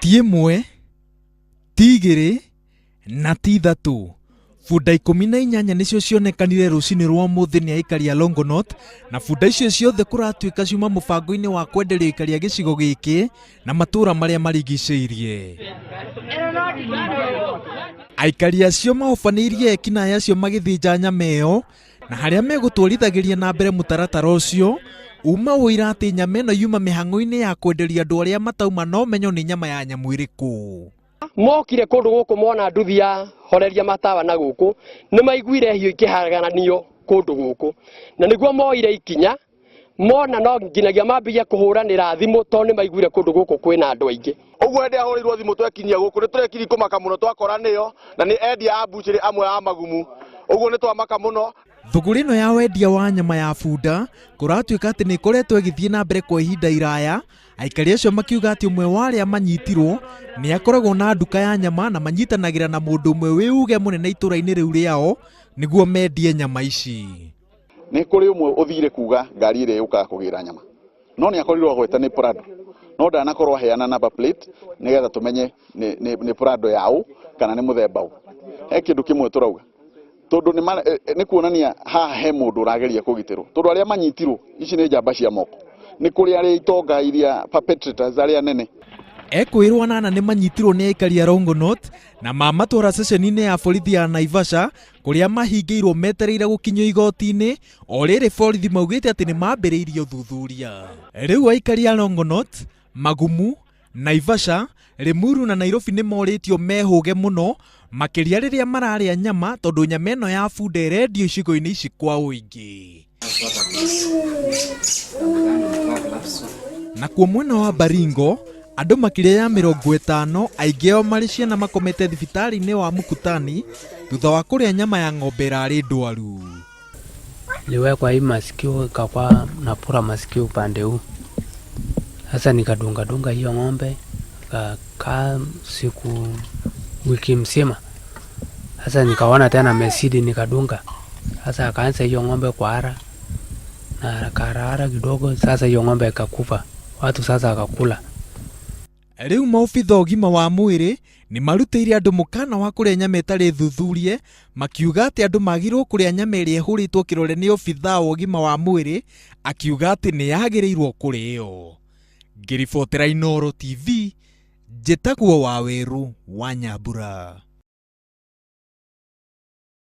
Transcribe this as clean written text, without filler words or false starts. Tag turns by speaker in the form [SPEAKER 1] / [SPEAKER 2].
[SPEAKER 1] Ti ĩmwe, ti igĩrĩ na ti ithatũ. Bunda 18 nĩcio cionekanire rũcinĩ rwa ũmũthĩ nĩ aikari a Longonot, na bunda icio ciothe kũratuĩka ciuma mũbango-inĩ wa kwenderio aikari a gĩcigo gĩkĩ na matũũra marĩa marigicĩirie. Aikari acio mahobanĩirie ekinaĩ acio magĩthĩnja nyama ĩyo na harĩa megũtwarithagĩria na mbere mũtaratara ũcio uma ũira atĩ nyama ĩno yuma mĩhang'o-inĩ ya kwenderia andũ arĩa matauma na ũmenyo nĩ nyama ya nyamũ ĩrĩkũ.
[SPEAKER 2] Mokire kũndũ gũkũ mona nduthi ya horeria matawa na gũkũ nĩ maiguire hiũ ikĩharaganio kũndũ gũkũ, na nĩguo moire ikinya mona no nginyagia mambirie kũhũranĩra thimũ tondũ nĩ maiguire kũndũ gũkũ kwĩna andũ aingĩ.
[SPEAKER 3] Ũguo hĩndĩ ahũrĩirwo thimũ twekinyia gũkũ nĩ tũrekiri kũmaka mũno twakora nĩyo na nĩ endia a mbucĩrĩ amwe a magumu, ũguo nĩ twamaka mũno.
[SPEAKER 1] Thũgũrĩ ĩno ya wendia wa nyama ya bunda kũratuĩka atĩ nĩ ĩkoretwo ĩgĩthiĩ na mbere kwa ihinda iraya, aikari acio makiuga atĩ ũmwe wa arĩa manyitirwo nĩ akoragwo na nduka ya nyama na manyitanagĩra na mũndũ ũmwe wĩ uge mũnene itũra-inĩ rĩu rĩao nĩguo mendie nyama ici.
[SPEAKER 3] Nĩ kũrĩ ũmwe ũthire kuga ngari ĩrĩa yũkaga kũgĩra nyama, no nĩ akorirwo agweta nĩ Prado, no ndanakorwo aheana number plate nĩgetha tũmenye nĩ Prado yaũ kana nĩ mũthemba ũ. He kĩndũ kĩmwe tũrauga tondũ nĩ kuonania haha he mũndũ ũrageria kũgitĩrwo, tondũ arĩa manyitirwo ici nĩ njamba cia moko, nĩ kũrĩ arĩa itonga iria perpetrators arĩa nene.
[SPEAKER 1] Ekwĩrwo anana nĩ manyitirwo nĩ aikari a Longonot na mamatwara ceceni-inĩ ya borithi ya Naivasha kũrĩa mahingĩirwo metereire gũkinyio igoti-inĩ o rĩrĩ borithi maugĩte atĩ nĩ mambĩrĩirie ũthuthuria. Rĩu aikari a Longonot, Magumu, Naivasha, Limuru na Nairobi nĩ morĩtio mehũge mũno makĩria rĩrĩa mararĩa nyama tondũ nyama ĩno ya bunda ĩrendio icigo-inĩ ici kwa ũingĩ. Nakuo mwena wa Baringo, andũ makĩria ya 50 aingĩ ao marĩ ciana makomete thibitarĩ-inĩ wa Mukutani thutha wa kũrĩa nyama ya ng'ombe ĩrarĩ ndwaru.
[SPEAKER 4] Niliwekwa hii masikio ikakuwa napura masikio upande huu. Sasa nikadunga dunga hiyo ng'ombe ikakaa siku wiki mzima. Sasa nikaona tena amezidi nikadunga. Sasa akaanza hiyo ng'ombe kuhara na akarara kidogo, sasa hiyo ng'ombe ikakufa. Watu sasa wakakula.
[SPEAKER 1] Rĩu maobitha ũgima wa mwĩrĩ nĩ marutĩire andũ mũkana wa kũrĩa nyama ĩtarĩ thuthurie, makiuga atĩ andũ magĩrĩirwo kũrĩa nyama ĩrĩa ĩhũrĩtwo kĩrore nĩ obithaa wa ũgima wa mwĩrĩ, akiuga atĩ nĩ yagĩrĩirwo kũrĩo. Ngĩribotera Inooro TV, njĩtagwo Wawerũ wa Nyambura.